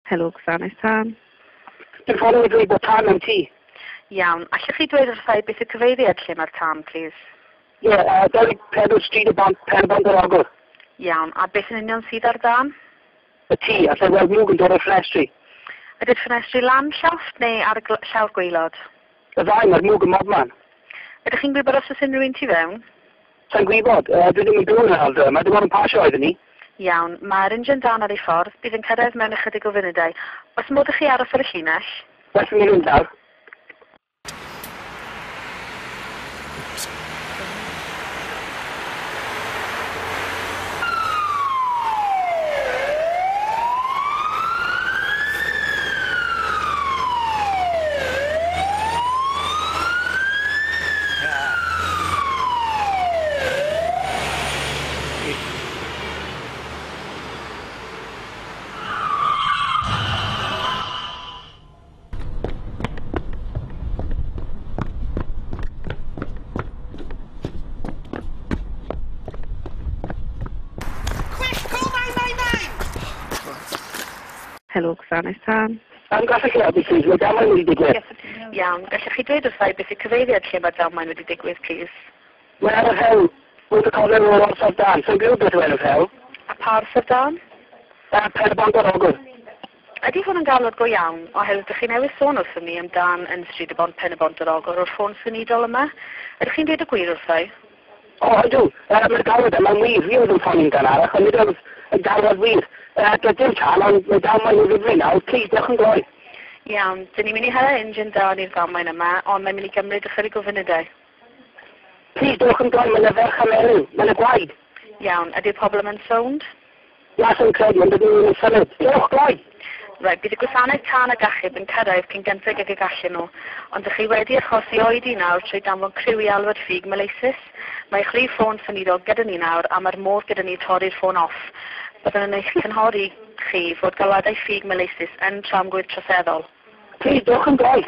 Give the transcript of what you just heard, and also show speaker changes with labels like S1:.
S1: Helo, gwasanaeth tân.
S2: Dwi'n ffonio i dweud bod tân mewn tŷ.
S1: Iawn. Allwch chi dweud wrtha i beth yw cyfeiriad lle mae'r tân, plîs?
S2: Ie, 24 Stryd y Bont, Pen-y-bont ar Ogwr.
S1: Iawn. A beth yn union sydd ar dân?
S2: Y tŷ, allai weld mwg yn dod o'r ffenestri.
S1: Ydy'r ffenestri lan llofft neu ar y llawr gwaelod?
S2: Y ddau, mae'r mwg ym mhobman.
S1: Ydych chi'n gwybod os oes unrhyw un tu fewn?
S2: Sa i'n gwybod, dwi ddim yn byw yn yr ardal yma, dim ond yn pasio oeddwn i.
S1: Iawn, mae'r injan dân ar ei ffordd, bydd yn cyrraedd mewn ychydig o funudau. Oes modd i chi aros ar y llinell?
S2: Well i mi fynd nawr.
S3: Quick, call 999!
S1: Helo, gwasanaeth tân.
S2: Gallech chi helpu, plîs? Mae damwain wedi digwydd.
S1: Iawn, gallech chi dweud wrtha i beth yw cyfeiriad lle mae'r damwain wedi digwydd, plîs?
S2: Mae ar yr hewl. Wrth y cornel o'r orsaf dân. Sa i'n gwybod beth yw enw'r hewl.
S1: A pa orsaf dân?
S2: Pen-y-bont ar Ogwr.
S1: Ydy hwn yn galwad go iawn? Oherwydd dych chi newydd sôn wrthym ni am dân yn Stryd y Bont, Pen-y-bont ar Ogwr o'r ffôn symudol yma. Ydych chi'n dweud y gwir wrtha i?
S2: O, ydw. Mae'r galwad yma'n wir. Fi oedd yn ffonio'n gynharach, ond nid oedd y galwad wir. Doedd dim tân, ond mae damwain o ddifri nawr. Plîs, dewch yn gloi.
S1: Iawn, dyn ni'n mynd i hala injan dân i'r ddamwain yma, ond mae'n mynd i gymryd ychydig o funudau.
S2: Plîs, dewch yn gloi. Mae 'na ferch a menyw. Mae 'na gwaed.
S1: Iawn, ydy'r pobl yma'n sownd?
S2: Na, sa i'n credu, ond dydyn nhw ddim yn symud. Dewch gloi!
S1: Reit, bydd y gwasanaeth tân ag achub yn cyrraedd cyn gynted ag y gallen nhw, ond dych chi wedi achosi oedi nawr trwy danfon criw i alwad ffug maleisus. Mae eich rhif ffôn symudol gyda ni nawr a mae'r modd gyda ni torri'r ffôn off. Byddwn yn eich cynghori chi fod galwadau ffug maleisus yn tramgwydd troseddol.
S2: Plîs, dewch yn gloi!